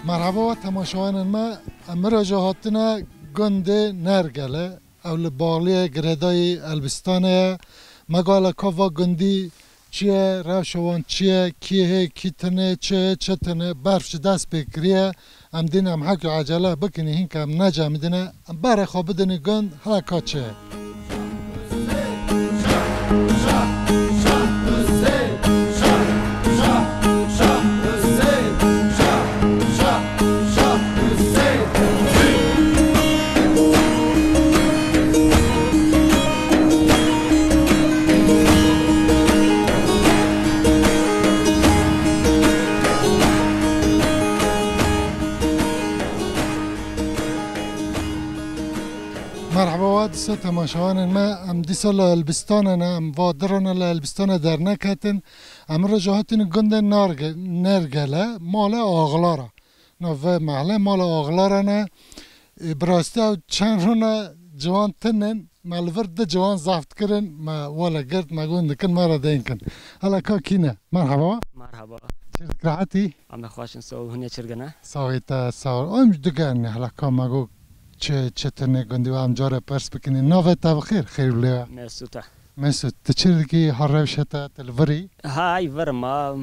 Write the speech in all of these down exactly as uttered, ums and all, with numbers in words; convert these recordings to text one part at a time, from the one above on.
Merhaba temaşevanên me, em mirê jî hatine gundê Nergele. Ew li baliyê girêdayî Elbistanê ye. Me got, hele ka va gundî çi ye, rewşa wan çi ye, kî hê, kî tune, çi hê, çi tune, berf ji dest pê kiriye. Em dîn em hewkî ecele bikin, hînke em necemidine. Em berê xwe bidinî gund, hele ka çi ye. Merhaba, wa dîsa temaşevanên me, em dîsa li Elbistanê ne, em va dirone li Elbistanê derneketin. Em roja hatin gundê Narge-, Nergele, malê Axlara. Nav vê mehle mala Axlara ne. E, bi rastî ew çend rûne ciwan tinin, me li vir di ciwan zeft kirin, me wele girt, me got dikin, me re deyn kin. Hele ka kî ne? Merhaba. Merhaba. Çi dik, rehetî? Em xweş in, sağ ol, hûn ê çi dik ne? Saxî te, sağ ol. Em digerin, hele ka me got çi, çi tine gundî we em care pirs bikin. Navê te bi xêr, xêr û lê. Mesût e. Mesût, tu çi dikî, ha rewşa te, tu li vir î? Ha, ay vir ma,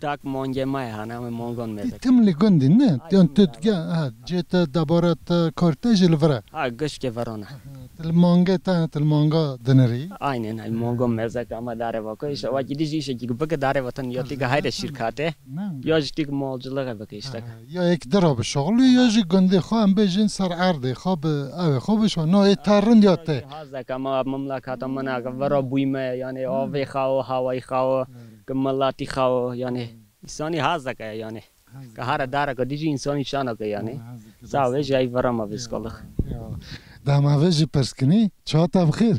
dak mangê ma ye, hana me mangan me. Tî tim li gundî ne? Ay, yan tu, ha, cê te, debara te, kar te jî li vir e? Ha, gişkê vir e. Tu li mangê te, tu li manga dinirî? Aynen, ay mangan mezek ama darê va ko, işte, wa gidişi işe ki bike darê vatan ya tî hayde şirkate. Ne? Ya jî tîk malcılığı bike işte. Ha, ya êk dira bi şoxlu ya jî gundê xwe em bêjin ser erdê xwe bi ewê xwe bi şo. No ê te rind ya te. Hazek ama memleketa min a vera bûyme, yani avê xwe, hawayê xwe, ki miletî xwe, yani insanî hazek e yani. Ki hara dareke dî jî insanî şaneke yani. Sağ ve jay vera ma vîskalix. Dama ve jî pirskinî, çata bi xêr.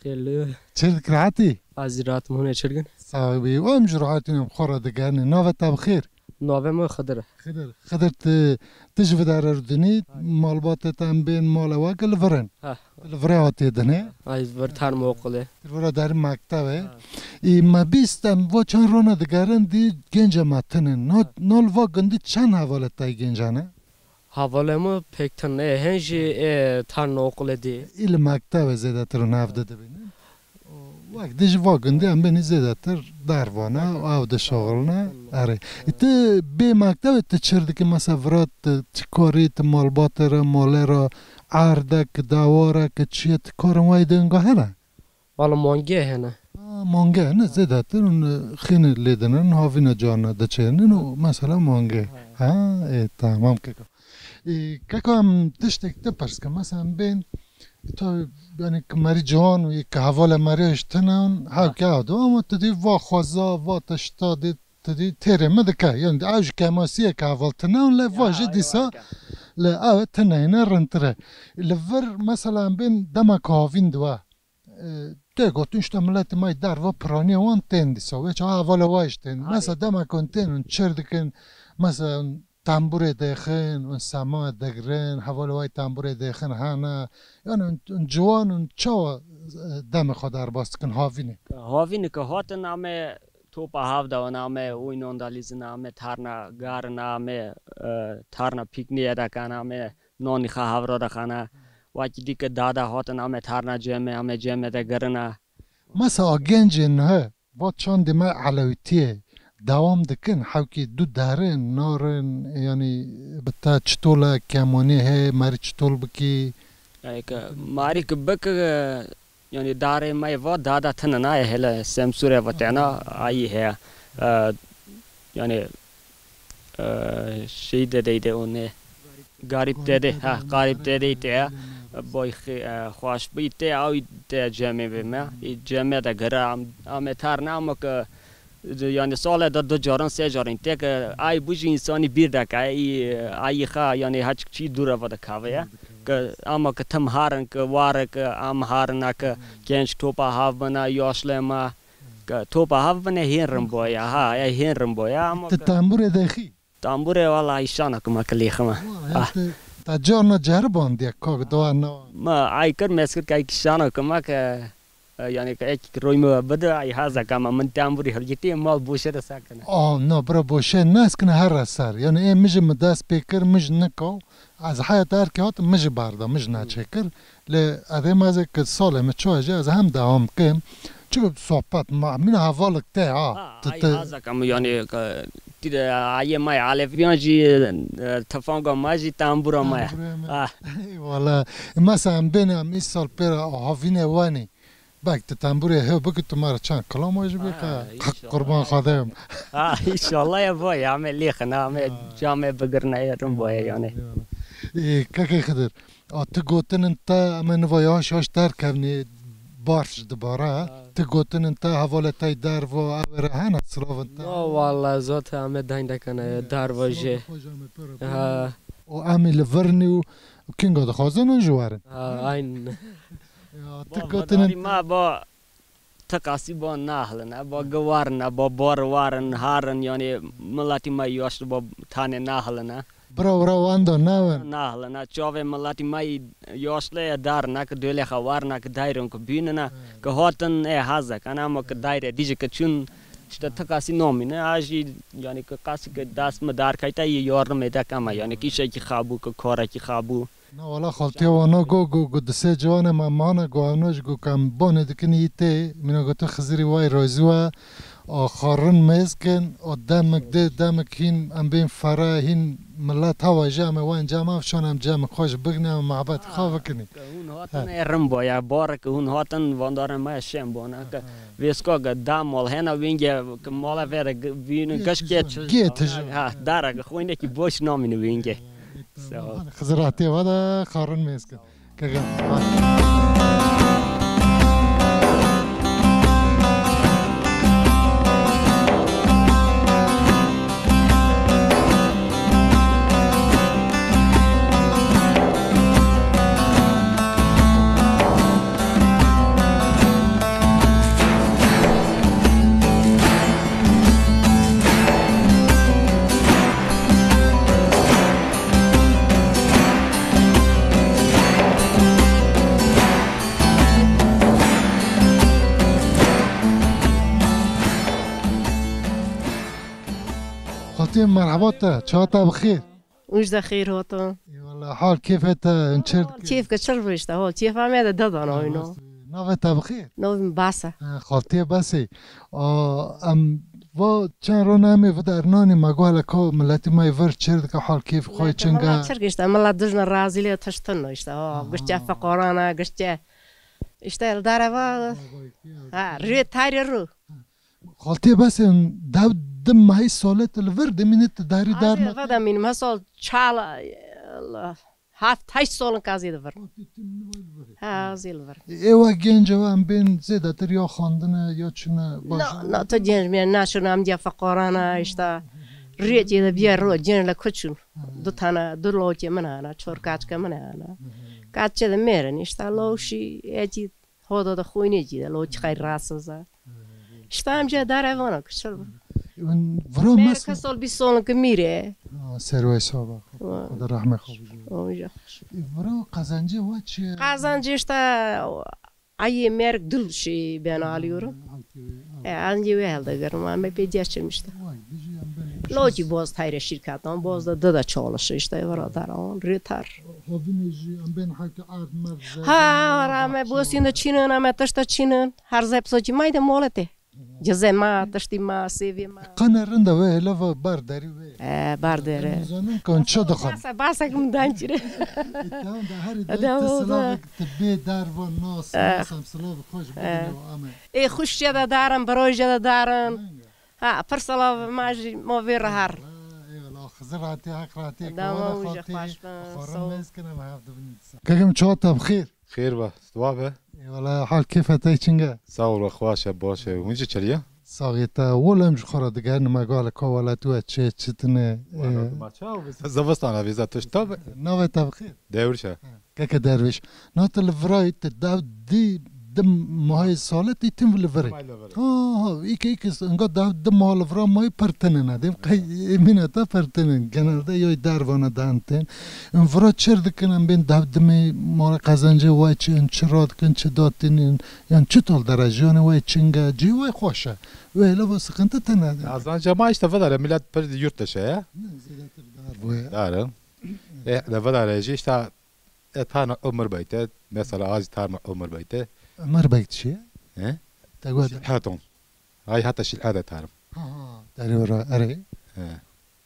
Xêr li. Çi dik, rehetî? Ez jî rehetim, hûn ê çi dikin? Sax bî. Em jî rehetîn, em xwe re digerînin. Navê te bi xêr? Navê min Xidir e. Xidir. Xidir, tu, tu ji vê derê rûdinî, malbatê te em bên mala we ki li vir in. Ha. Li vir e hatiye dinê? Ay, vir term okulê. Li vir e derî mektebê. Ha. Î me bîst em va çend rûne digerin dî genca me tinin. No, no li va gundî çend hevalê te genca ne? Hevalê min pêk tune, hên jî ê tarna okulê dî. Î li mektebê zêdetir û nav de dibînin. Wek dî ji va gundî em bênî zêdetir derva ne, ew dişoxilne. Erê. Î tu bê mektebê tu çi dikî, mesela vira tu çi karî, tu malbatê re, malê re, erdek, dewarek, çi ye, tu karin wayî dinga hene? Wala mangê hene. Ha, mangê hene, zêdetir hûn, e, xînê lê dinin, havîne carna diçênin û mesela mangê. Ha, ê, tamam keko. Ê, keko em tiştek te pirs kim. Mesela em bên, e, tabi, yani ki merî ciwan û yek hevalê merî ji tine hûn, hewke ew dibe, ama tu dî va xweza, va tişta dî, tu dî têrê min dike. Yani ew ji kemasiyê ke heval tine hûn, lê va jî dîsa, lê ew tine hîne rindtir e. Li vir mesela em bên demek havîn dibe. E, tê gotin, işte, miletê me yê derve piraniya wan tên dîsa. Wê çawa hevalê wa jî tên. Aynen. Mesela, demek hûn tên, hûn çir dikin, mesela, hûn tembûrê dêxin, hûn sema digirin, hevalê wa yê tembûrê dêxin hene. Yani, hûn, hûn ciwan, hûn çawa, e, demê xwe derbas dikin, havînê? Havînê ke hatin, em ê topa hev de wan, em ê oyun andalizin, em ê terna garin, em ê, e, terna pîkniyê dekin, em ê nanî xwe hevra dixine. Wekî dî ke dade hatin, em ê terna cemê, em ê cemê de girine. Mesela gencên he, va çandê me elewîtiyê dewam dikin, hewkî du derin, narin, yanî bi te çitol e, kemanî heye, merî çitol bikî? Ey ke marî ke bik, e, yanî darê me va dada tine nayê hele Semsûrê va tena ayî heye. E, yanî, e, şey dedeydi o ne? Garip dede, ha, garip dedeydi ya. Boy xê-, e, xweş bû. Î tê ew î tê cemê bê me. Î cemê de gere am, ame tar ne ama ke, yani sale de du caran, sê caran. Tê ke ay bû jî însanî bîr de ke. Î, ay xwe, yani heçik çî dûr ava de kave ye. Ke ama ke tim harin ke ware ke am harina ke genç topa hav bina, yaşlı ma. Ke topa hav bine hên rin boya. Ha, ya hên rin boya ama Te ke tambure de xî? Tambûrê wala îşana ku me kilîxime. Wala, Ah. te, te carna ceribandiye kak doa na. Ma ay kir meskir kay kişana ku me ke, e, yani ke ek roy me bide ay haza kama min tambûrê hilgitî mal boşe de sakine. Oh, no, bira boşe neskine her ser. Yani e mij mi dest pê kir, mij nikaw. Ez heyet erkê hat, mij barda, mij naçe kir. Lê ez ê meze ki salê min çû jî ez hem dewam kim. Çiku sohbet ma, min hevalek te ha. Ha, Tu, ay tu haza kam yani ke, tire ayê ma Aleviyan jî, e, tefanga ma jî tambura ma. Tambura ma. Ha. Eyvallah. Mesela em bên em îsal pêra havîne wanî. Bak tu tamburê hev bikî tu mara çend kilama jî bê Ha, ka inşallah. Qurban xadem. Ha, inşallah ya vay, ame lêxin, ame Ha. Came bigirne yerim boye yani. Eyvallah. Ee, Keke Xidir, a, tu gotinin te, em ê niva yavaş yavaş derkevnê, barf ji dibare. Ha. Tu gotinin te, hevalê te derva, ew re hene silavin te? No, walla, zot em ê dayndekene, derva jê. Silavê xwe jî em ê pêre Ha. bêne. O em ê li vir nî û kinga dixwazin hûn jî werin. Ha, aynen. Ya, tu Ba, gotinin medarî me ba, Teqasî ba nahlin, ba giwarin, ba bar warin, harin, yani miletî me yaşlı ba tane nahlin. Bira wira wanda newin. Nahlin, çavê miletî me yaşlı ye darin, ki dölê xewarin, ki dayrin, ki bînin, ki hatin e hazek, ama ki dayre dîje ki çün işte teqasî nomîne, a jî yani ki qasî ki dest mi dar kayta yi yardım edek ama yani ki işekî xabû, ki karekî xabû. Na wala xaltiya wana go, go, go, di sê ciwanê me mane go, evna jî go, kam bonê dikin yî tê, mîna go tu Xizirî way rozî we, a xarin mêz kin, a demik dê, demik hîn, em bên fere, hîn millet hewa jî, em ê wen cem ev şan, em cem xwe jî bigine, em muhabbet xwe Ha, bikinî. ke hûn hatin Ha. ê rin boya, barek hûn hatin, vandarên me şên bona, ke Ha. vêska ke da mal hena wînge, ke mala vere ge-, vîn Gê geş tijî, gê çi-, gê tijî. Ha, dara ke xwînekî boş namîne wînge. Sağ ol. Xizir hatê va da xarin mêz kin. Keke. Xaltiyê merheba te, çawa te bi xêr? Û ji de xêr hatin. Ê wele, hal kêfê te, em çêr Hal dikê. Kêf ke çir bû işte, hal kêfa me de dedan Ha, oyno. rast e. Navê te bi xêr? Navê min Bas e. Ha, xaltiyê Besê. A, em va çend rona em ê vidernanê me guhele ka miletî me yê vir çêr dike hal kêf xwe Miletê çinga. Mila çirk işte, mila dijna razî lê tiştin işte, ha, Aha. Giştçe feqarana, giştçe işte el dareva. Ha, rê tarê ru. Xaltiyê Besê, dev di mehî salê tu li vir dimînî tu darî dar Azê nake? Vada mînim, ha sal çal, Allah, heft, heşt salin ka zê di vir. Xaltiyê tu mînî vay li vir. Ha, zê li vir. Ê we genc e, em bên zêdetir ya xwendine, ya çine Na, bajar. na, tu genc me, na çine, em diya feqarana, işte, rêkê de biya ro, genc le kuçun. Ha. Du tane, du lokê min ana, çor kaçke min ana. Hı hı. Kaçke de mêrin, işte, lawşî, ecî, Hoda da xwînê cî de, lo çi xeyr rasis e. Hı hı. İşte em jê dare vana ki çil bû. Hûn vira Mêr mes- ke sol bîst solin ki mîre. Ha, serway sava. Wa. Xweda rahme xwe bijû. O ja. E, vira qazancê we çi? Qazancê işte ayê merg dil şey ben alıyorum. Ha, halkê we, ha. E, ancê we helde gerim, ama pê geçim işte. Vay, dijî em ben Lo ki boz tayre şirketan, boz da da çalışır işte, vira daran, rêtar. Hovine jî em bên heke ard mer ze- Ha, ra me bosîn de çînin, ame tişta çînin. Her zep so çî may de molete. Cizê ma, tiştî ma, sêvê ma. Qene rinda we hela va bar derî we. E, bar dere. Em zanin kon çi dixwin. Basa, basa kim dan çire. Tamam da her Hadi de oldu. Silavek te bê dar va nas, Eh. Nasam silav xweş Eh. bidin ame. Ê xuşçe de darin, birojce de darin. Manga. Ha, pir silav ma jî ma vê re her. Ha, eyvallah. Qizil ratî, heq ratî, Dama kewala û xatî, jexbaş be, xwarin sağ ol. Mezkin em hev dibin. Kekim çawa te bi xêr? Xêr be, siwa be. Ê wala hal kêfa te çinge? Sağ ol, xweş e, baş e. Hûn jî çeriye? Saxiyê te, wala em ji xwe re digerin, me gale ka welat we çi, çi tine, Wala e, ma çawa be, zivistana vêza tişta be. Navê te bi xêr? Dewrşe. Keke Dervîş, na tu li virayî tu dev di, di mahê salê tê tim li virê. Tim li virê. Ha, ha, îke, îke, inga dev di mah li vira mayî pir tinin e. Dêm qey mîna te pir tinin. Genelde yoy dervana dan tên. In vira çir dikin, em bên dev dimê malê qezencê way çi, in çi radikin, çi datinin, yan çi tal dere jiyanê way çinge, cihê way xweş e. Wê hele va sıkıntı tine. Qezenca ma işte vidare, millet pir yurt dışı ya. Ne, zêdetir dar bu ya. Dar e. E, de vidare jî işte E, tane Ömür Beyte, mesela az tarma Ömür Beyte. Ömür Beyt çi? He? Te got. Şilhaton. Ay hatta şilhada tarım. Ha, ha, derê ora, erê. He.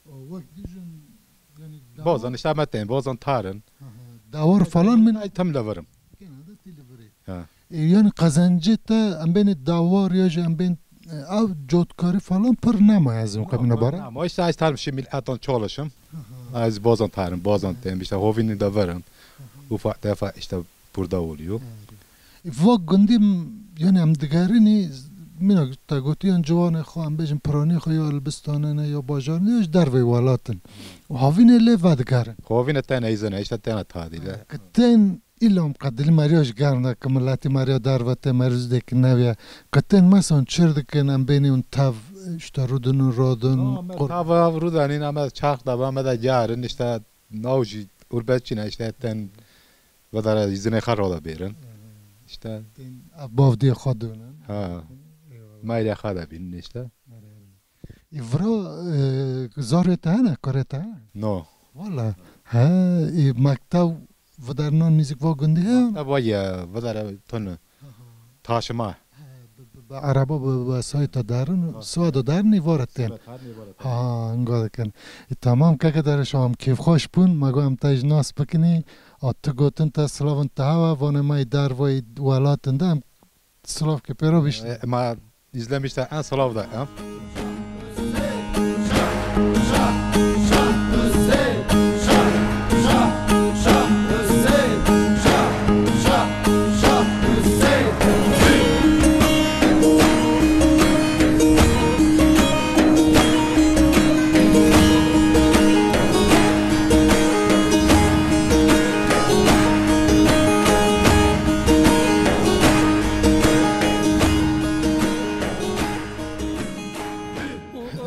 O wek dijin, yani, Bozan işte ametten, bozan tarın. Ha, ha. Dawar falan min. Ay tam lavarım. Genelde delivery. Ha. E, yani kazancı da em beni dawar ya jî em ben, e, ev cotkari falan pir nema ez o kamina bara. Ama işte az tarım şimdi milhatan çalışım. Aha. Az bozan tarım, bozan tem, işte hovini de verim. Aha. Ufak defa işte burada oluyor. Evet. E, vak gundî m-, yani em digerini mina te gotiyan ciwanê xwe, em bêjin piranî xwe ya Elbistanê ne ya bajarê ne ya ji dervê welatin. Û havînê lê vedigerin. Havînê te neyzine, işte tena tadile. Ki tên îlam qedil meriya ji germ de ki miletî meriya derve tê merûz dê ki neviye. Ki tên mesan çir dikin em bênî un tev işte rudin û rodin. Aa, me qur- tava rudanin ama çax da ba me da carin işte nav jî urbet çine işte ten vedara izine xar roda bêrin. Hı hı. İşte. Tên ev bavdiyê xwe dûnin. Ha. Eyvallah. Mayla xwe da bînin işte. Erê, erê. Î vira, e, zarê te hene, kurê te hene? No. Wala. He, î mektev vidarnan nîzik va gundî he? Mektev va ye, vidare tunu. Aha. Taşıma. He, bi, bi, bi araba, bi, bi sayta derin, Ha. Suada derin î vara tên. Suada derin î vara tên. Ha, inga dikin. E, tamam, keke dere şam kêfxweş bûn, me got em te ji nas bikinî. A tu gotin te silavin te hewa, vanê me yê dervayî welatin de em Silav ke pêro bişt. E, ma izlemişte en silav da em.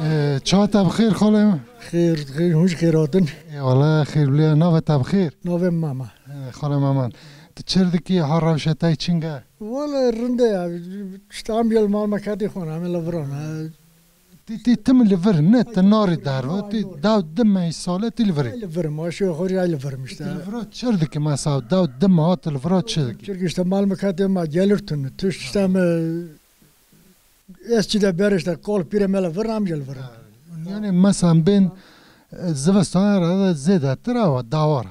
Ee, çawa te bi xêr, xalê min? Xêr, xêr, hûn jî xêr hatin. Ê, wele xêr biliya, navê te bi xêr? Navê min Mama. Ee, xalê Meman. Tu çir dikî, ha rewşe te çinge? Wele rinde ya, işte em yel mal mekatî xwe, em li viran, ha. Tî, tî tim li vir, ne, ti narî derve, tî daw di meh sale tî li virê. Ay li vir im, aşağı yukarı ay li vir im işte. Tî li vira çir dikî mesela, daw di meh tî li vira çi dikî? Çünkü işte mal mekatê ma gelir tunu, tişt işte me, eskide beri işte kol pire me li vir, em gel vir. Yani mesela bên, e, zivistan herhalde zêdetir ewa dawar.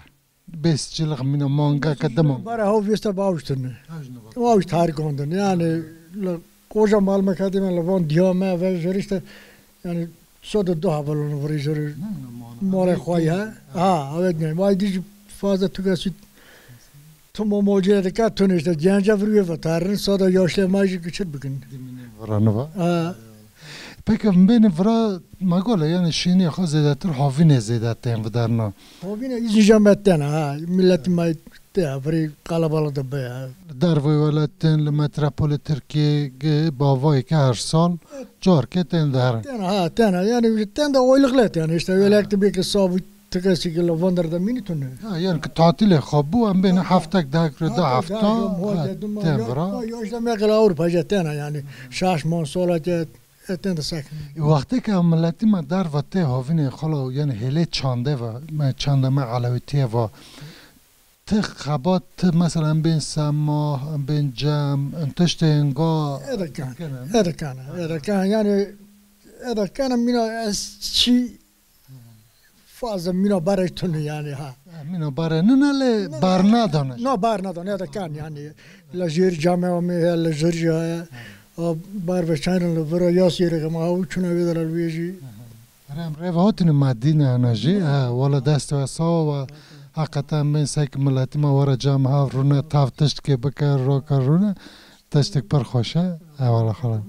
Bêsçilik mîna manga ke di manga. Bara haw vêste bawştin. Hewş ne bak. Bawşt her gondin. Yani, li koja mal mekatî me li van diya me ve jêr işte, yani, soda du hevalon vurî jêr. Ne, ne, mane. Mare xwe ya. Ha, evet ne. Vay dij fazla tu gasi tu momoce de ka tun işte. Genca vurî ve tarin, soda yaşlı ma jî küçük bugün. Dimine vurana va. Ha. Peki, em bêne vira, me gole, yani şêniyê xwe zêdetir havînê zêde tên vidarna. Havînê îzî jî me tena, ha, miletî me tê, virî qelebalix de be, ha. Li derveyê welatên, li metropolê Tirkiyê, gi, bavayeke her sal, carke tên diherin. Tena, ha, tena, yani tên de oyluqlet, yani işte öyle, ha, ekti bir ki sabit Tikesî ki li van der de mînî tune. Ha, yani ki tatilê xwe bû, em bêne heftek dehek re da hefta, ha, tên vira. Ya, ya işte me qila Avrupa jî tena yani. Şaş man sola ke, e, tên de sek. E, wextê ke ew miletî me derve tê havînê xwe la, yani hêlê çandê ve, me çanda me elewîtiyê ve. Ti xebat, ti mesela em bên semah, em bên cem, em tiştên ga. Ê de kan, ê de kan, ê de kan, yani, ê de kan, mîna ez çi Fazla mîna barê tune yani ha. E, mîna barê nine lê bar nadane. Na bar nadane ya da kan yani. La jêr camê me ya, la jêr ya. O bar ve çayın li vira ya sîrê ke ma u çuna vê de la lê jî. Em rêve hatine Medîne hene jî. He, wala dest we sawa we. Heqeten bên sek miletî me were cem hev rûne, tav tiştkê bike, roke rûne. Tiştek pir xweş e. Eyvallah xala.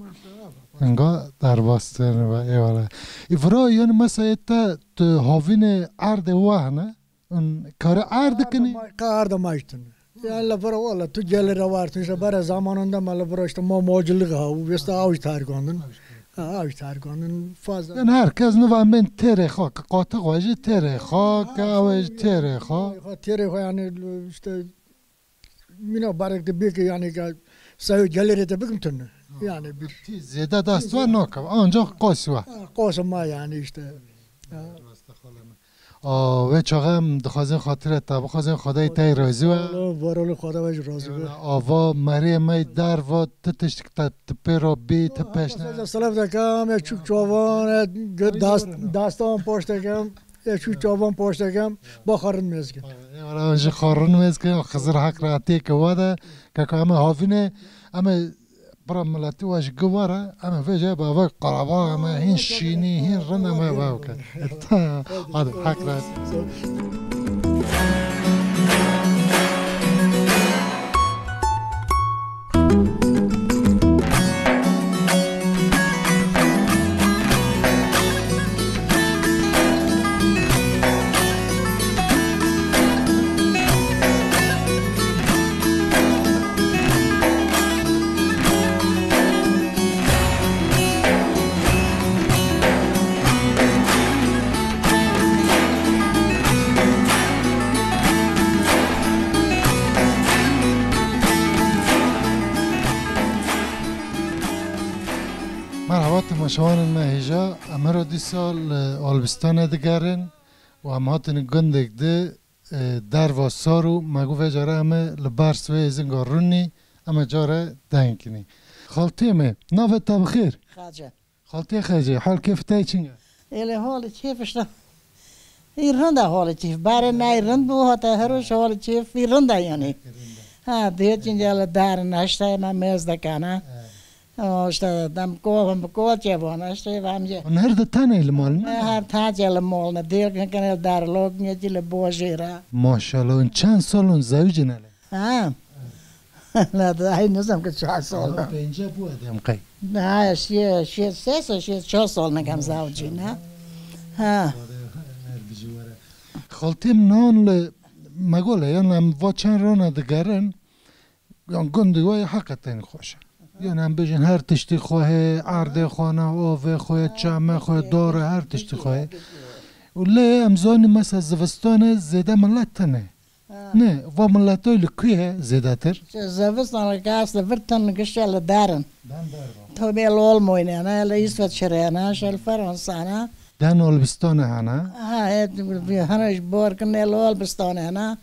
Enga derbas tene be, eyvallah. Î vira yani mesela te tu havînê erdê we hene? Hûn karê erd dikin? Ka arda ma-, ka arda majtin. Ya la vira wala tu gelê re wartin işte bere zamanında ma la vira işte ma mocillik ha, u vesta avuç tarikandın. Ha, avuç tarikandın fazla. Yani herkes ne var, ben têrê xwe, ki qatı xwe jî têrê xwe, ki ew jî têrê xwe. Ha, têrê xwe yani işte mîna barek de bê ki yani ki sayı gelê re de bikim tune. Yani bir Tî zêde dest we nakim, ancak qas we. Ha, qas ma yani işte. Ha. Rast e xala me. A, wê çaxê em dixwazin xatirê te bixwazin, Xwedayê te razî we. Var ol, Xweda we jî razî be. Ava merê me derva ti tiştik te, ti pê re bî, ti pêş ne. Selef dekem, ya çûk çavan, ya ge-, dast-, dastan paş dekem, ya çûk çavan paş dekem, ba xarin mêz kin. Eyvallah, ji xarin mêz kin, Xizir hak rahatiyê ke wa de, kaka em havîne, em Bira miletî we ji gi were, em ê vêce bavek qarabaxa me hîn şînî, hîn rind em ê bavke. Hadi, hak rahat. Merhaba temaşevanên me hêja. Em hero dîsa li Albistanê digerin û em hatin gundek di e, derva sar û me got vê care em ê li ber sivê êzinga rûnî, em ê care deng kinî. Xaltiyê me, navê te bi xêr? Xace. Xaltiyê Xecê, hal kêf te çing e? Êlê hol û kêf işte. Î rind e hol û kêf. Barê nayê rind bû, hate her roj hol û kêf î rind e yani. Rind e. Ha, dê çinge li dar neşte me mêz dekana. Evet. O işte dem ko-, bi koçê bûne, işte, vamce. Hûn her di tenê li mal ne? E, her tace li mal ne. Dêr kin kene dar lok ne, ci li bojê re. Maşallah, hûn çend sal hûn zewicî ne le? Ha. La da ay nizam ki çar sal. Pence bu adam qey. Ha, şi, şi, ses, şi, çar sal ne kam zewicî ne. Ha. Her bijî were. Xaltiyê min nan li me gole, yan em va çend rana digerin. Yan gundê we heqeten xweş e. Yan em bêjin her tiştî xwe heye, erdê xwe ne, avê xwe ye, çemê xwe ye, dor e, her tiştî xwe ye. Û lê em zanî mesela zivistanê zêde milet tune. Ha. Ne, va miletay li ku ye zêdetir? Zivistan li kas li vir tun gişe li derin. Tobê li Olmoyne ne, li Îsveçre ne, şel Fransa ne. Den Olbistanê hene? Ha, e, hene ji bor kin ne li Olbistanê hene.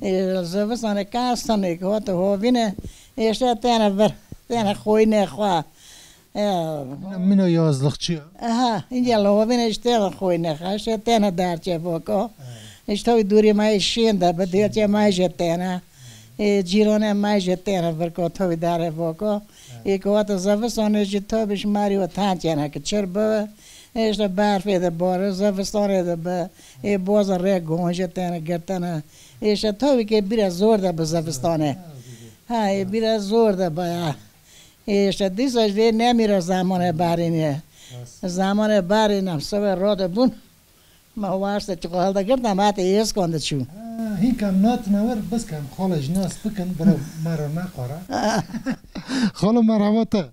E, zivistanê kas tune, hate hovîne, e, işte têne vir, têne xoyne xwe. E, Mino yazlıkçı ya. Aha, ince li hovîne işte têne xoyne xwe, işte têne derçe boko. Evet. İşte o dûrî me şîn de bi, derçe me jî têne. E, cîranê me jî têne vir ko, tevî dare boko. Ê ku hate zivistanê jî tevî ji merî we tençêne ki çir bi. Ê işte berfê de bore, zivistanê de bi. Ê boza rê gonje têne girtene. Ê işte tevî ke bîre zor de bi zivistanê. Ha, ê bîre zor de bi ya. Ê işte dîsa jî vê nemîre zamanê berînê. Zamanê berîn em sibê rode bûn. Ma waşte çiqo hildegirta, ma te êskan diçû. Ha, hîn kam natina wer, biskem xala ji nas bikin, bira me re neqara. Xala merhaba te.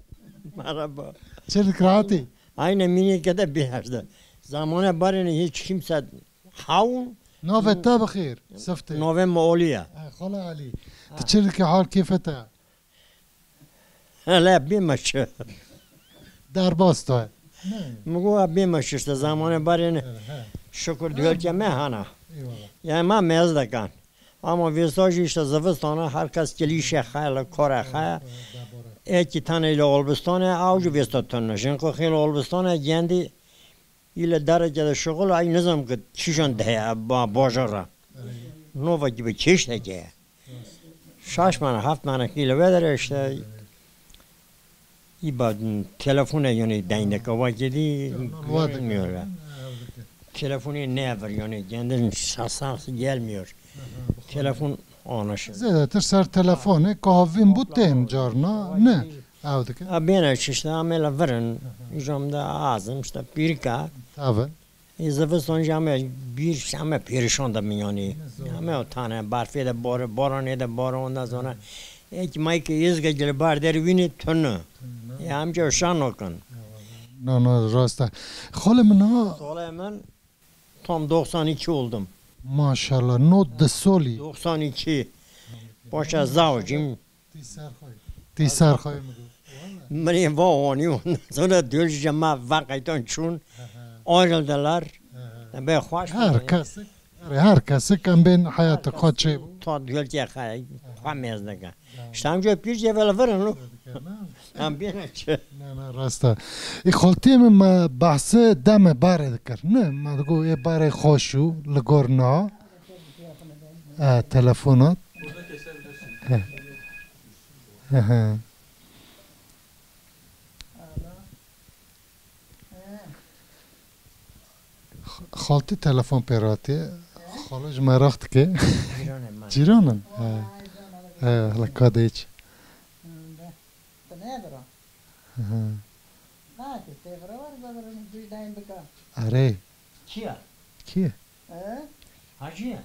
Merhaba. Çi dik rahatî? Aynen mînîke de biherde. Zamane barene hiç kimse hawn. Navê te bi xêr, siftê. Navê me Olî ye. Ha, xala Alî. Tu çi dike, hal kêfê te? Hele bê me çi? Derbas to. Min got bê me çi işte, zamanê barê ne. He, he. Şukur diyolke me hana. Eyvallah. Yani ma mez dekan. Ama vêsa jî işte zivistana her kes kilîşê xwe li kore xwe. Ekî tenê li Olbistanê, ew jî vêsa tune. Jin ku xêl Olbistanê gendî. Île dereke de şixul ay nizam ki çijan de ya ba-, bajara. Nova gibi keşteke. Şaş mane, haft mane ki île vedere işte. İba telefone yani deyndeke vakidi görünmüyor ya. Telefonu ne ver yani, kendin şahsan gelmiyor. Telefon anlaşıldı. Zêdetir ser telefonê, ka havîn bû tên carna, ne? Ew dike. A bêne çişte amela virin, jom da azim işte pirka. Tabi. E, zivistan jame bir şame perişan da miyani. Jame o tane barfê de bor, boranê de bor, ondan sonra. Ek mayke yezge gel bar der wini tunu. Ya amca şan okan. Na, na, rast e. Xalê min ha. Xalê min tam doksan iki oldum. Maşallah, no di solî. Doksan iki. Paşa zavcim. Tî ser xwe. Tî ser xwe mi got. Mirê va onî ondan sonra döl jema va qaytan çûn. Ayrıldılar. Be xweş. Her kesik, her, her kesik em bên hayatı xwe çê. Ta döl ke xwe mez dike. İşte amca pir cevel verin lo. Em bêne çi? Ne, ne, rast e. Ê xaltiyê min me behsê demê barê dikir. Ne, me digot ê barê xweş û li gor na. E, telefonat. He. He, he. Xaltî telefon pê ratiye. Xalo ji me rax dike. Cîranê me. Cîran in? He. He, li Kadêç. Hı. Erê. Kî ye? Kî ye? Hacî ye.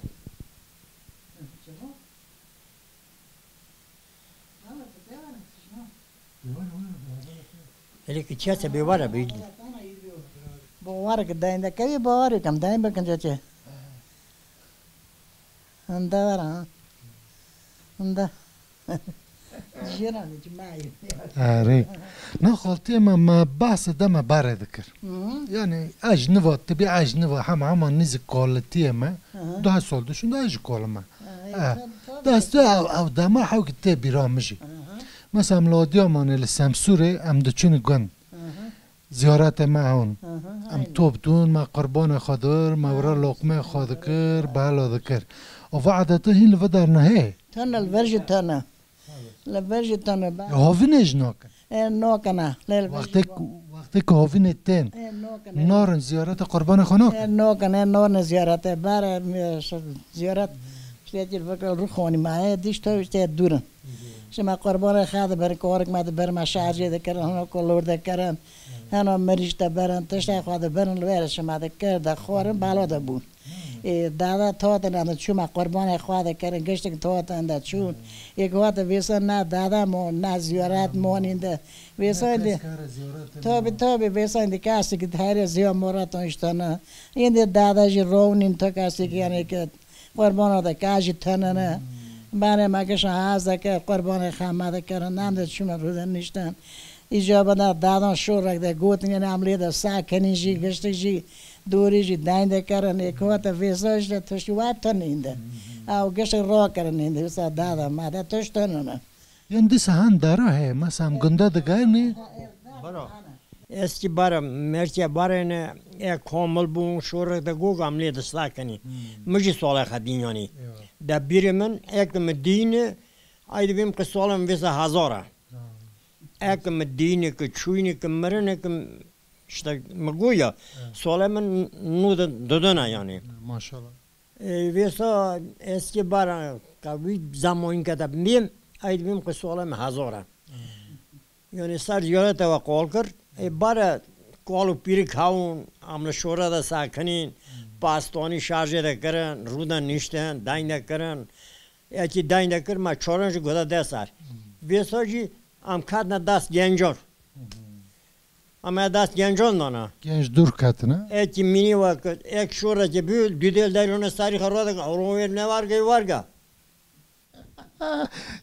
Hele ki çiya se bêwar e bî. Bawar ki dayın da kevî bawar kam dayın bakın çeçe. Hında var ha. Hında. Jiran ki mayı. Erê. Na xaltiyê me, me behsê demê barê dikir. Hı hı. Yani ecniva, tu bî ecniva, hema hema nîzik kalitiye me. Hı hı. Daha sol düşün, daha jî kalim e. Ay, Eh, tabii, tabii. Destê ew, ew dema hewkî tê bîra min jî. Aha. Mesela em li Adiyamanê li Semsûrê em diçûn gund. Aha. Ziyaretê me hûn. Aha, Em aynen. Top dûn, me qurbanê xwe dir, me wira Aynen. Loqmê xwe dikir, bela dikir. Ava adetê hîn li vir dernehê. Tene li vir jî tene. Li vir jî tene. Ya havînê jî nakin. E, nokena. Lê li vir jî Wextê ku, wextê ku havînê tên, E, nokena. Narin ziyareta qurbanê xwe nakin. E, nokena, e, narin ziyarete. Bare, e, ş-, ziyaret. İşte, gel bak, ruh xoni ma, e, diş to işte durun. Şima qurbanê xwe dibirin, korik me dibirin, me şarjê dikirin, heno kolor dikirin. Heno mirîş dibirin, tiştê xwe dibirin, li wêre şima dikir, dixwarin, balo dibûn. Ê, dada totin em çûma qurbanê xwe dikirin, giştik totin de çûn. Ê, ku hate vêsa na dada mo, na ziyaret mo nînde. Vêsa indi. Tabi, tabi, vêsa indi kasik herê ziya moraton işte na. Indi dada jî row nîn to kasik yani ki qurbana de ka jî tenene. Bane me gişa haza ke qurbanê xwe me dikirin, em de çûma rûde nişten. Îcaba da dadan şorek de gotin, yani em lê de sakinî jî, giştik jî, dorî jî deyn de kirin, ê kota vêsa işte tiştî wa tenîn de. Ew giştik ro kirin nîn de, wisa dada me de tişt tenene. Yên dîsa hin dara heye, mesela em gunda digeynê. Bira. Eski bara, merke barene, e, komil bûn, şorek de gog em lê de sakinî. Min jî sala xwe dîn yani. Da bîrê min, ek min dîne, ay dibêm ki sala min vêsa hezar e. Ek mi dîne ki çûyne ki mirine ki işte mi goya sala min nû de didine yani. Maşallah. E, vêsa eski bara ka wî zamanî ke de bêm, ay dibêm ki sala min hezar e. Yani ser ziyarete ve qol kir. E, bara kol û pîrik hewin, em li şore de sakinîn, pastanî şarjê de kirin, rû de niştin, deyn de kirin. Ekî deyn de kir, me çaran jî guda de ser. Vêsa jî em ketine dest gencan. Em e dest gencan dana. Genç dûr ketine. Ekî mînî wekit, ek şorekî bû, dudêl derûne serî xwe rode, ewro wê ne warge, warge.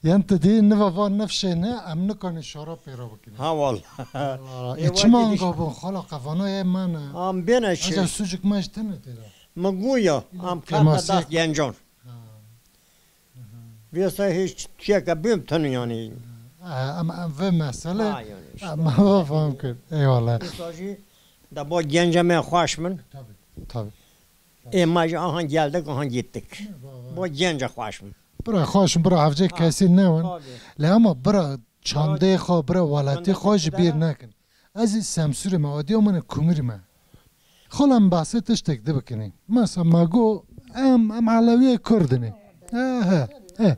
Yan tu dî niva van nifşê ne, em nikanê şora pêro bikin. Ha, wala. Wala. Ê, E, çima wekî anka bûn, xala qevano ê me ne. Am bêne çi? Aja sucuk me ji tine tê de. Min goya, am Kemasiyek. Ketine dest gencan. Ha. Vêsa hiç tiyeke bim tunu yani. Ha, em, em vê mesele, Ha, yani işte. Em va fam kir. Eyvallah. Vêsa jî da bo gence me xweş min. Tabii, tabii. E, ma jî aha geldik, aha gittik. Bo gence xweş min. Bira xweş, bira hevcê Ha, kesî ne win. Tabii. Lê ama bira çandê xwe, bira welatî Çandê xwe ji xwe bîr de nekin. Ez ê Semsûrê me, Adiyamanê Kumrî me. Xala em behsê tiştek di bikinî. Mesela me got em, em Elewiyê Kurd inê. He, he, he.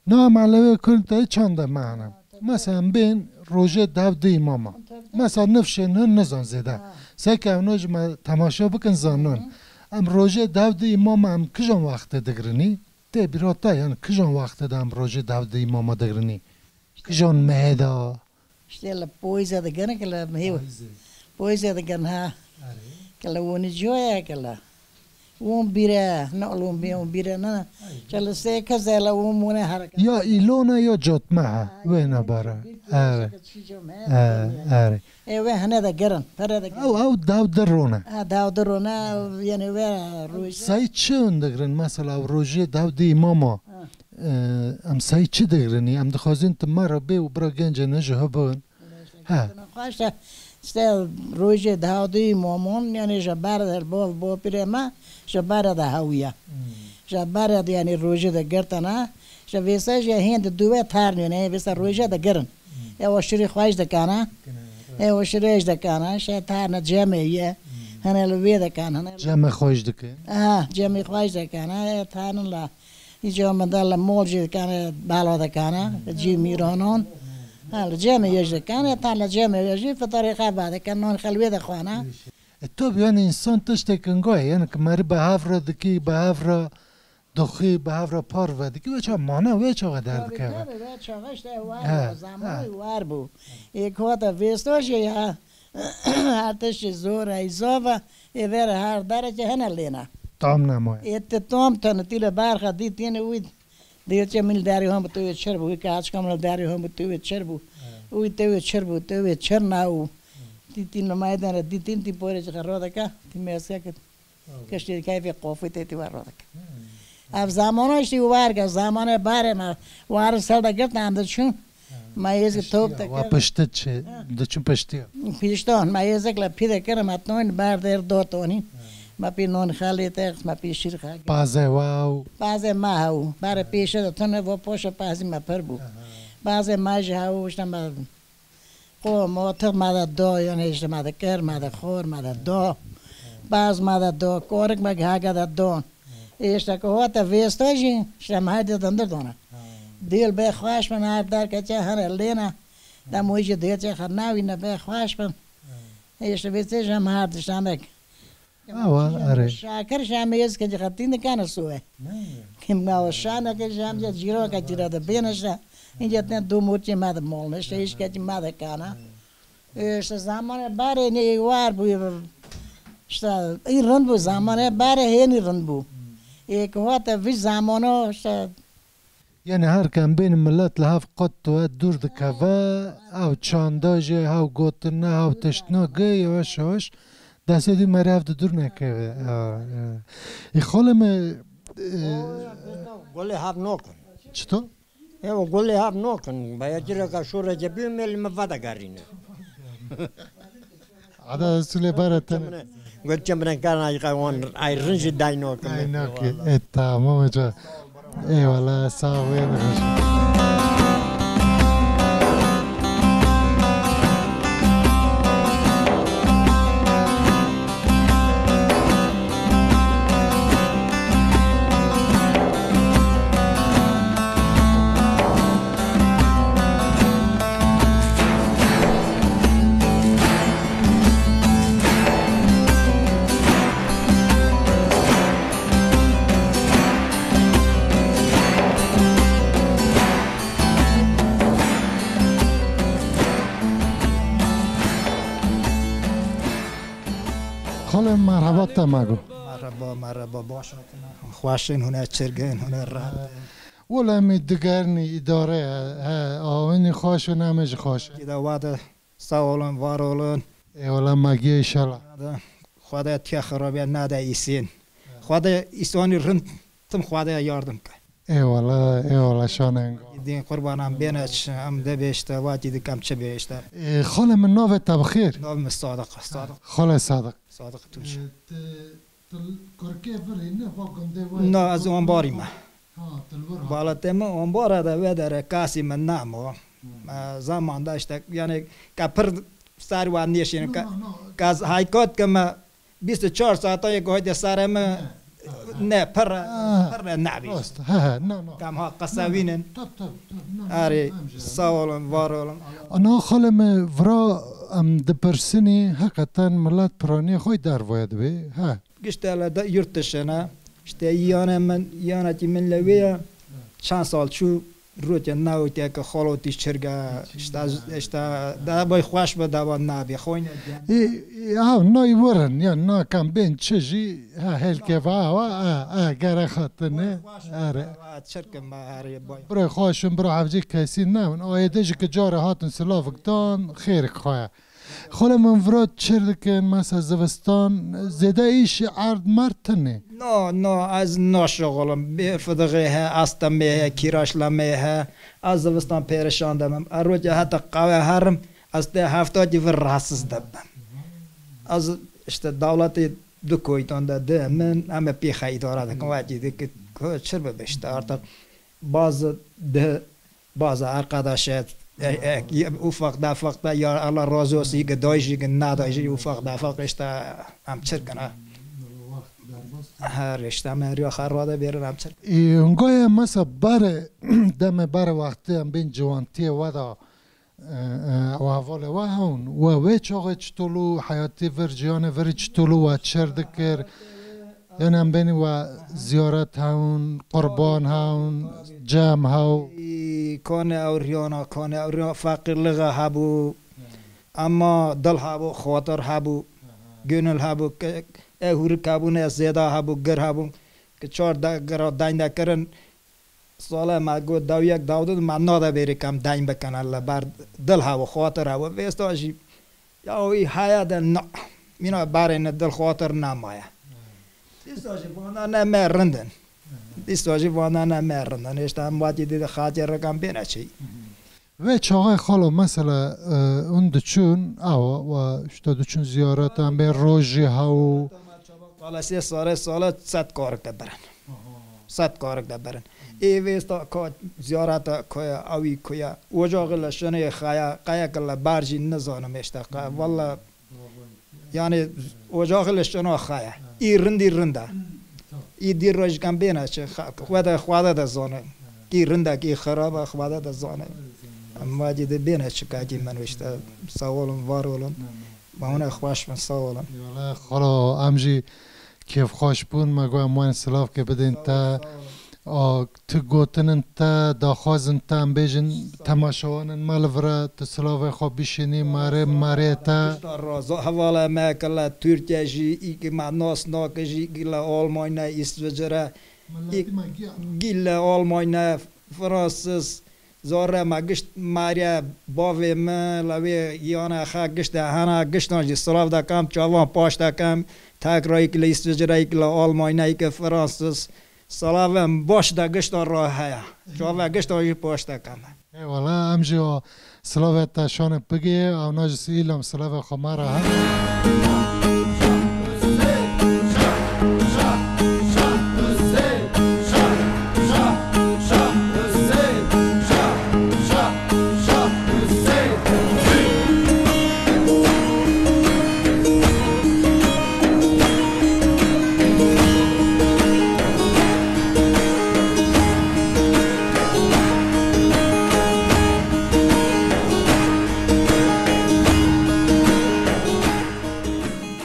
Na em Elewiyê Kurd te çanda me hene. Mesela em bên rojê dev di îmama. Mesela nifşên hin nizan zêde. Seke em ji me temaşe bikin zanin. Em rojê dev di îmama em kijan wextê digirinî? Tê bîra te, yani kijan wextê de em rojê dev di îmama digirinî? Kijan mehê de? İşte li poyze digirin ki li mehê. Poyze. Poyze digirin ha. Erê. Ki li wûnî coya ki li. Wûn bîre, ne li wûn bî, wûn bîre ne. Erê. Ki li sê kez e li wûn wûne hereket. Ya îlona ya cotme ha. Ha, wê ya nebara. Erê. Erê. Erê. E wê hene de girin, pere de girin. Ew, ew dev de rone. Ha, dev de rone, yani wê roj. Sey çi hûn digirin? Mesela ew rojê dev di îmama. Ha. Ee, em sey çi digrinî? Em dixwazin tu me re bê û bira gencê ne ji hibin. He. Xweş e, işte rojê dawdî momon, yani ji ber de bol bo pire me, ji ber de hewiye. Hmm. Ji ber de yani rojê de girtana, ji vêse jî hên di duwe tarnê ne, vêse rojê de girin. Hmm. E o şirî xweş de kana. Gine, evet. E o şirî de kana, şey tarne cemê ye. Hmm. Hene li wê de kana, hene. Cemê xweş dike. Ha, cemê xweş de kana, e tarne la. Îca min de li mol jî dikane, bala dikane, cî mîranan. Ha, li cem ê jî dikane, ta li cem ê jî fitarê xwe vedike, nan xwe li wê dixwane. E, tabi, yani, însan tiştek inga ye, yani, ki merî bi hev re dikî, bi hev re dixwî, bi hev re parve dikî, wê çax mane, wê çax derdikeve. Tabii, tabii, wê çax işte war bû, zamanî war bû. Ê, ku hate vêsta jî ya. Her tiştî zor e, îzav e, ê vere her derekê hene lêne. Tam nemaye. Ê ti tam tene tî li berxa dî tîne wî. Dêçe min li derê hon bi tewê çir bû, wî kaçka min li derê hon bi tewê çir bû. Wî tewê çir bû, tewê çir na û. Tî tî nemaye dene, dî tîn tî porê ji xerro dike, tî mêske kir. Kiştî keyfê qofî tê tî war dike. Ev zamana işte warge, zamane bare me, war ser de girt em de çûn. Ma êzî top te Wa kir. Pişti çi? Ha. Diçin piştiya. Piştan, ma êzik le pî de kirim, ma ton ber der do tonî. Ha. Ma pî non xalê te, ma pî şîr xal. Paze wa û. Paze ma ha û. Bare pêşe de tune vo poşe pazî ma per bû. Aha. Paze ma ji ha û işte ma qo motiq ma de do, yani işte ma de ker, ma de xor, ma de do. Paz ma de do, korik ma gaga de don. Ê, işte ku hate vêsta jî, işte em her di dindir dona. Ha. Dêl bê xweş bin her derkeçe hene lêne. Dem wî jî dêçe xernawîne bê xweş bin. Ha. Ê, işte vêsê jî em her dişanek. Awa, erê. Şakir jî em êz ke xetîn dikene soye. Ne? Kim gawa şaneke jî em jî cîroka cîra de bêne işte. Ince ten du murçê me de molne, işte işkeci me de kana. Ê, işte zamanê barê nê êwar bû, işte, î rind bû, zamanê barê hênî rind bû. Ê, ku hate vî zamano, işte. Yani her kem bên millet li hev qet we dûr dikeve, ew çanda jî, hew gotina, hew tiştna, ge yavaş yavaş destê dî me re hev di dûr nekeve. Ya, ya. Ê, xalê me, e, Gulê hev nakin. Çito? Ew gulê hev nakin. Baya cireka şûreke bî mêl me vedegerîne. Ada Resulê bare tene. Got çemre kana yika wan ay rinci dayno kim. Ay, no ki. E, tamam hoca. Eyvallah, sağ ol, ya da hoş. Xalê, merheba te me got. Merheba, merheba, baş hatine. Xweşin hûn e, çirgin hûn e, rehet e. Wele em ê digernî îdare, he, awinî xweş in, em ê jî xweş in. Kî de wade, sağ olun, var olun. Eyvallah, me giya inşallah. Hadi, Xwedê tiya xirabiya nade îsîn. Xwedê îsonî rind tim Xwedê yardim ke. Eyvallah, eyvallah, şanengo. Din qurbanan bêne ç-, em de bêşte, vakî dikem çi bêşte. Ê, xalê min, navê te bi xêr? Nav min Sadiq, Sadiq. Xalê Sadiq. Sadiq Tunç. Ê, te, te kurkê vir hîne, va gundê we? Na, ez Ombarî me. Ha, te li vir hat. Baletê min Ombara de wê dere kasî min namo. Hmm. Me zaman da işte, yani, ka pir sar wa nêşîn, ka, no, no, no, ka ez haykat ke me Bîst û çar saeta yek goyde sare min ne, pir, pir ne nabî. Rast, he, he, na, na. Kam ha qesewînin. Tab, tab, tab, na, na, Arê, na, em jî. Sağ olun, var olun. Ana xalê me vira em dipirsinî, heqeten millet piranî xwe dervoye dibe. He. Gişte le de yurt dışına, işte yana min, yana ki min le wê ya, çend sal çû, Rûtya newtya ke xalo tî çirga, işte, işte, da bay xweş be, da ba nabê, xoyne diyen. Ê, ê, ha, nay werin, ya, na kam bên çi jî, ha, helke va, va, a, a, gere xatine, Xweş be, are. Da ba çirkin be, are, bay. Bira xweşin, bira hevcî kesî newin. Ayê de jî ke care hatin silavik dan, xêrik xaya. Xole min vira çir dikin, mesela zivistan, zêde îşî erd merd tune. No, no, ez naşixulim. Bê fidixê he, astemê he, kîraşlemê he. Ez zivistan pêrişan dibim. Ez rojê heta qewe herim, ez tê heftatî vir rahatsiz dibim. Ez işte dewletê du koytan de di min, em ê pêxe îdare dikin, wekî di ki, ku çir bibe işte artık bazı di Bazı arkadaşa, e, e, ufak tefak da ya Allah razı olsun, ki dayı ki ne dayı ufak tefak işte em çirkin ha. Her işte em her ya xerra de verin em çirkin. Ê, hingayê mesela bare, demê bare wextê em bên ciwantiye we da, e, e, û hevalê we hewn. We wê çaxê çitolu heyatê vir, ciyanê vir çitolu we çir dikir? Yanî em benî we ziyaret hewn, qurban hewn, cem hew. Î, kanê ewriyana, kanê ewriyan feqîrliğe hebû. Ama dil hebû, xatir hebû, gönül hebû, ke, e, hûrik hebû, ne zêda hebû, gir hebû. Ke çar de, gira deyn de kirin, Sala me got, dawiyek dawdin me nade bêrî kem deyn bikin, li ber dil hewo, xatir hewo. Vêsta jî, ya wî heye de na. Mîna berêne dil xatir nemaye. Dîsa jî vana ne me rindin. Dîsa jî vana ne me rindin. Hêşta em watî dide xatî rikam bêne çi. Vê çaxê xalo mesela, e, hûn diçûn, awa, wa, işte diçûn ziyaret, em bê rojî hew. Sala sê sala, sala sed karik de birin. Sed karik de birin. Ê vêsta ka ziyareta kaya, awî kuya. Ocaxê li şinê xaya, qeyeke li ber jî nizanim işte. Qe-, valla, yani, ocaxê li şina xaya. Î rindî rinda. Î dî rojîkan bêne çi, xelk xwe de, xwede de zane. Kî rinda, kî xiraba, xwede de zane. Em vacî de bêne çi, kakî min işte. Sağ olun, var olun. Ma hûn ê xweş bin, sağ olun. Eyvallah, xalo, em jî kêfxweş bûn, me got em wan silavkê bidin te. Sağ ol, sağ olun. A, tu gotinin te, daxwazin te, em bêjin, temaşewanên me li vir e, tu silavê xwe bişînî, merê, merê te. Pişta roza hevala me ke li Tirkiye jî, î ki me nas nake jî, î ki li Almanya, Îsviçre, î ki li Almanya, Fransız, Zore me gişt mariye bavê min, la wê yana xe gişt de hena giştan jî silav dekem, çavan paş dekem, tekrayî ki li Îsviçreyî ki li Almanyayî ki Fransız, silavên baş de giştan re heye. Çavê giştan jî paş dekem. Eyvallah, em jî o silavê te şanê pigê, ew na jî îlam silavê xwe me re he.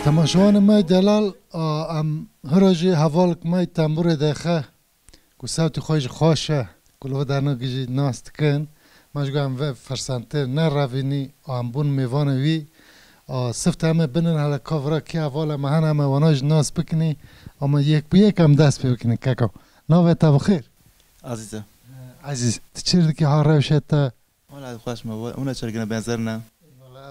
Temaşevanê me delal, a, em hira jî hevalek me tembûrê dexe. Ku sewtî xwe jî xweş e, ku li vê dernekê jî nas dikin. Me ji got em vê firsentê nerevînî, em bûn mêvanê wî. A, sifte em ê binin hele ka vira kê hevalê me hene, em ê wana jî nas bikinî. Ama yek bi yek em dest pê bikinî, keko. Navê te bi xêr? Ezîz e. Ezîz, tu çir dikî ha rewşê te? Wela xweş me, we-, hûn ê çirgine benzer ne?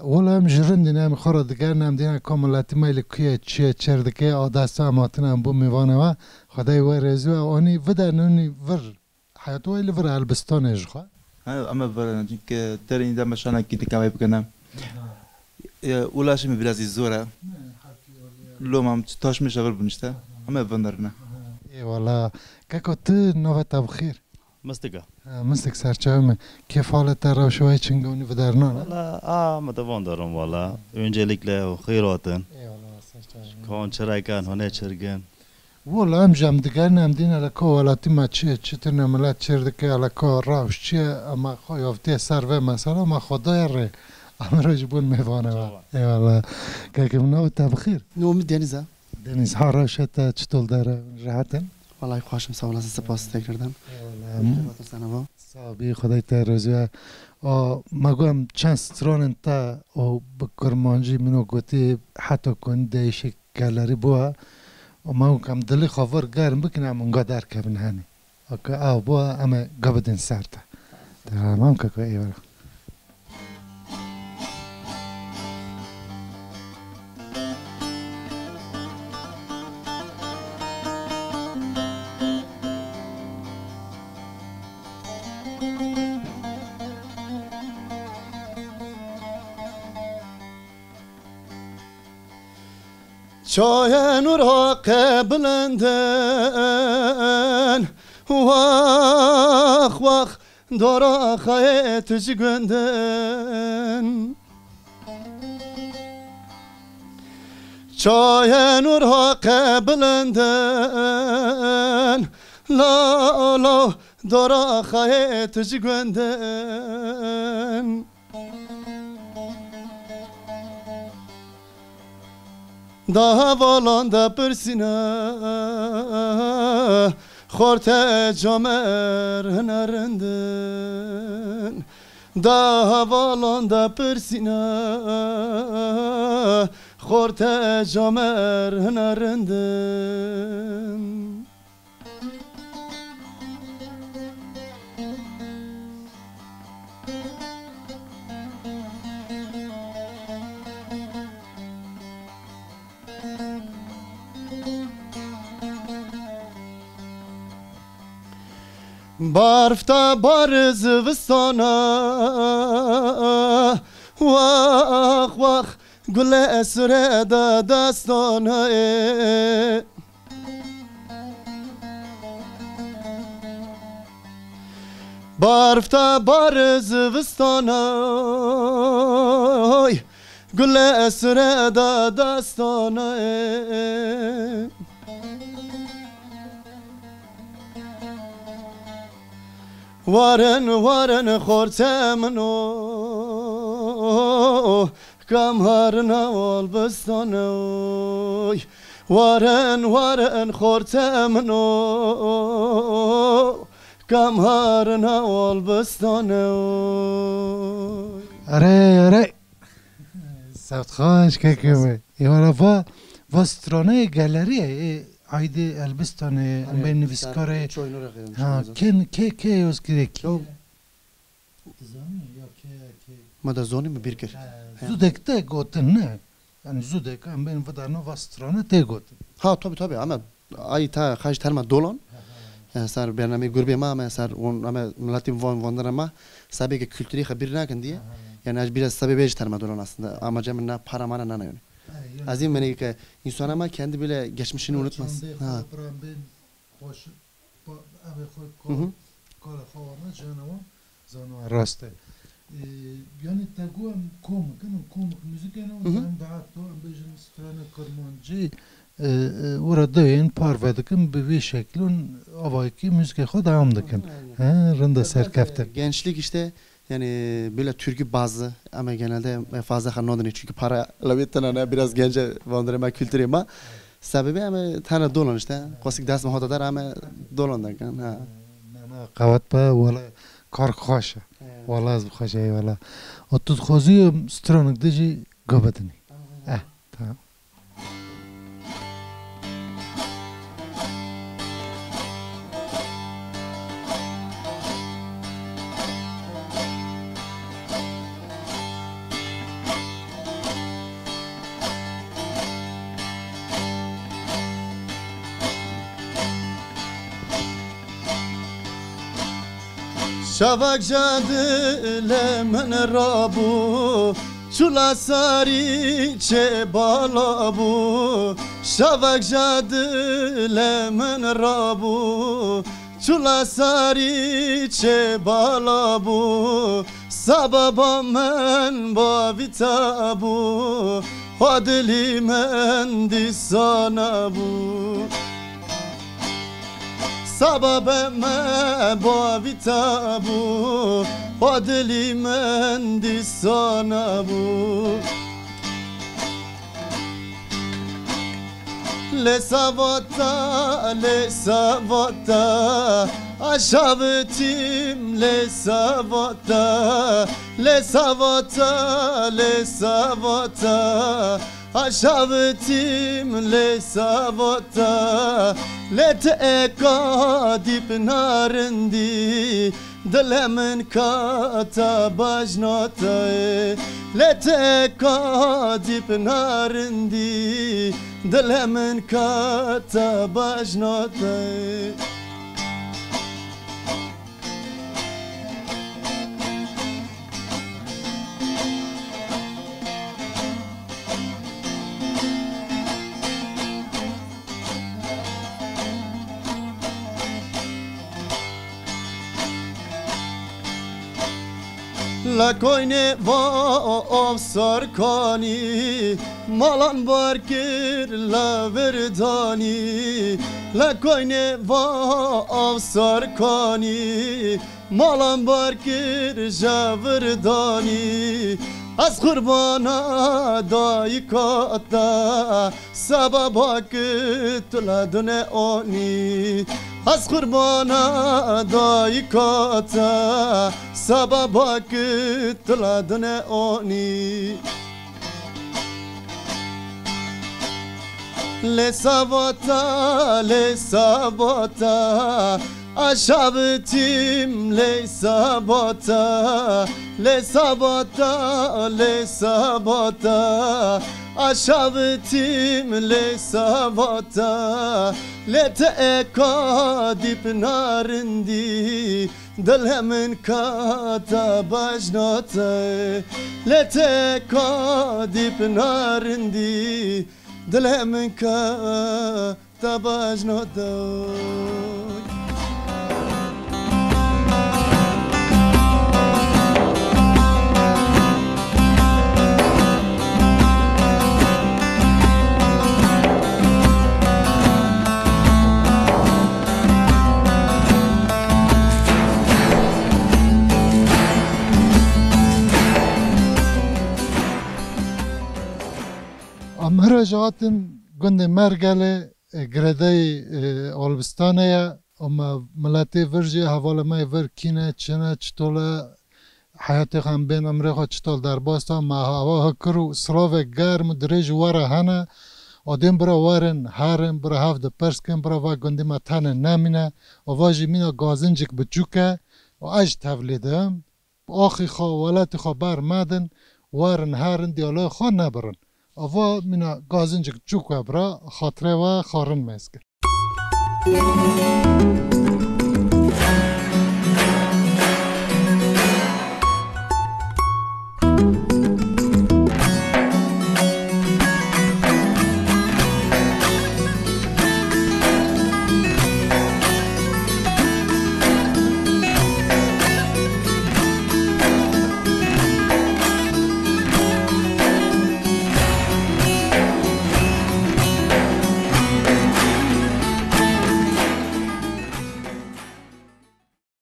Wela em ji rindî ne, em xwe re digerin, em dîna ka miletî me li ku ye, çi ye, çir dike, a desta em hatine, em bû mêvanê we. Xwedayê we rêzî we, anî viderin hûnî vir, heyatê we li vir Elbistanê ji xwe. He, em ê vir, çunke derî de me şanekî dike em ê bikine. E, ulaşımı biraz zor e. Loma em taşmış vir bûn işte. Em ê vinirine. Ê wela, keko tu navê te bi xêr? Mistik e. Ha, Mistik serçavê me. Kêf halê te, rewşa we çi ye, hûnî vidernan e? Valla, a, me de van derim valla. Öncelikle xêr hatin. Eyvallah, sağ Kon çiraykan, hone çirgin. Wala em jî em digerin, em dîn eleko welatî me çi ye, çi tune milet çêr dike, eleko rewş çi ye, em xwe yovtiye ser vê mesela, me xwe daye rê. Em roj bûn mêvanê we. Eyvallah. Keke min, navê te bi xêr? Navê min Deniz e. Deniz, ha rewşa te çitol dere, rehet in? Vallahi xweş im, sağ olasın, spas tekrardan. Eyvallah. Xizmetin sana bu. Sağ ol, bir Xwedayê te razî be. O, me got em çend stranên te û bi kurmancî min û gotî heta ku nî değişik gellerî bû. Û me got em dilê xwe vir germ bikin, em unga derkevin henî. Eke ew bû, em ê gabidin ser te. Tamam keko, eyvallah. Çayên û raqe bilindin, wax, wax, dora xayê tu ji gundin. Çayên û raqe bilindin, la, la, dora xayê tu ji gundin. Da hevalan de pirsîne, xorte camer hine rindin. Da hevalan de pirsîne, xorte camer hine rindin. Barf te bar zivistana, wax, wax, gule sure de destana ê. Barf te bar zivistana, oy, gule sure de destana ê. Warin, warin xorte min o, kam harina olbistane oy. Warin, warin xorte min o, kam harina olbistane oy. Erê, erê. Sewt xweş kekê me. Ê wala va, va straneyê gelerî ye. Ê aydê Elbistanê, em bê nivîskarê. Ha, kê, kê, kê yoz kirê kî? Dizanî ya kê, kê? Ma da zonî mi bîr kir. He. Zûdek te gotin ne? Yani zûdek em bên vidarna va strane tê gotin. Ha, tabii, tabii, ama ay ta xaj terma dolan. Yani ser bernameyê gurbê ma, ama ser on, ama miletî van, vandana ma, sebê ke kültürî xebir nakin diye. Yani ez biraz sebê bêj terma dolan aslında. Amaca min na para mana nana yani. He, yani. Ez ê menê ke insana ma kendi bile geçmişini unutmaz. Çandê xwe bira bên baş, ba, evê xwe kal, kala xwe wana, cana wan. Zana rast e. Ee, yani te got em komik in, em komik muzîk in, û em bi hevto em bêjin strana kirmancî, e, e, ora dewên parve dikin, bi vê şeklon avayekî muzîkê xwe dewam dikin. Aynen. He, rinda serkeftin. Gençlik işte, yani böyle türkü bazlı ama genelde fazla xwe nadinê çünkü para lewê tine ne, biraz gence vandire me kültürê me. Sebebê em tane dolan işte. Qosik dest me hota der em dolan dikin. Ha. Na, na, qewet be, wala kar xweş e. He. Wala ez bi xweş e, eyvallah. Û tu dixwazî stranek de jî guh bidinî. Tamam. Eh, tamam. Şevek ji dilê min rabû, çû li serî çê bala bû. Şevek ji dilê min rabû, çû li serî çê bala bû. Sebeba min bavî te bû, Xwe dilî min dîsa nebû. Seba be me bavî te bû. Xwe dilî min dîsa nebû. Lê seba te, lê seba te, aşavitîm lê seba te, lê seba te, lê seba te, aşavitîm lê seba te, lê ti eka dîp narindî. Dilê min kata bajna te ye, lê te ka dîp narindî. Dilê min kata bajna te ye. Li koynê va av sar kanî, malan bar kir li vir danî. Li koynê va av sar kanî, malan bar kir ji vir danî. Ez qurbana dayika te, sebeba ku tu li dune onî. Ez qurbana dayika te, sebeba ku tu li dune onî. Lê seba te, lê seba te, aşavitîm lê seba te, lê seba te, lê seba te, aşavitîm lê seba te, lê te eka dîp narindî. Dilê min kata bajna te, lê te ka dîp narindî. Dilê min kata bajna te. Em hira jî hatin gundê Mergelê, e, girêdayî, e, Albistanê ye. Û me miletê vir jî, hevalê me yê vir kî ne, çi ne, çitol e, heyatê xwe em bên, emrê xwe çitol derbas da, me hava hikir û silavê germ û dirêj û we re hene. Û dên bira werin, herin, bira hev dipirs kin, bira va gundî me tenê nemîne. Û va jî mîna gazincik biçûk e û ez jî tevlî dim. Axî xwe, welatî xwe ber medin, werin, herin, diyaloya xwe nebirin. Ava mîna gazincik çûk we bira, xatirê we xarin mêz kir.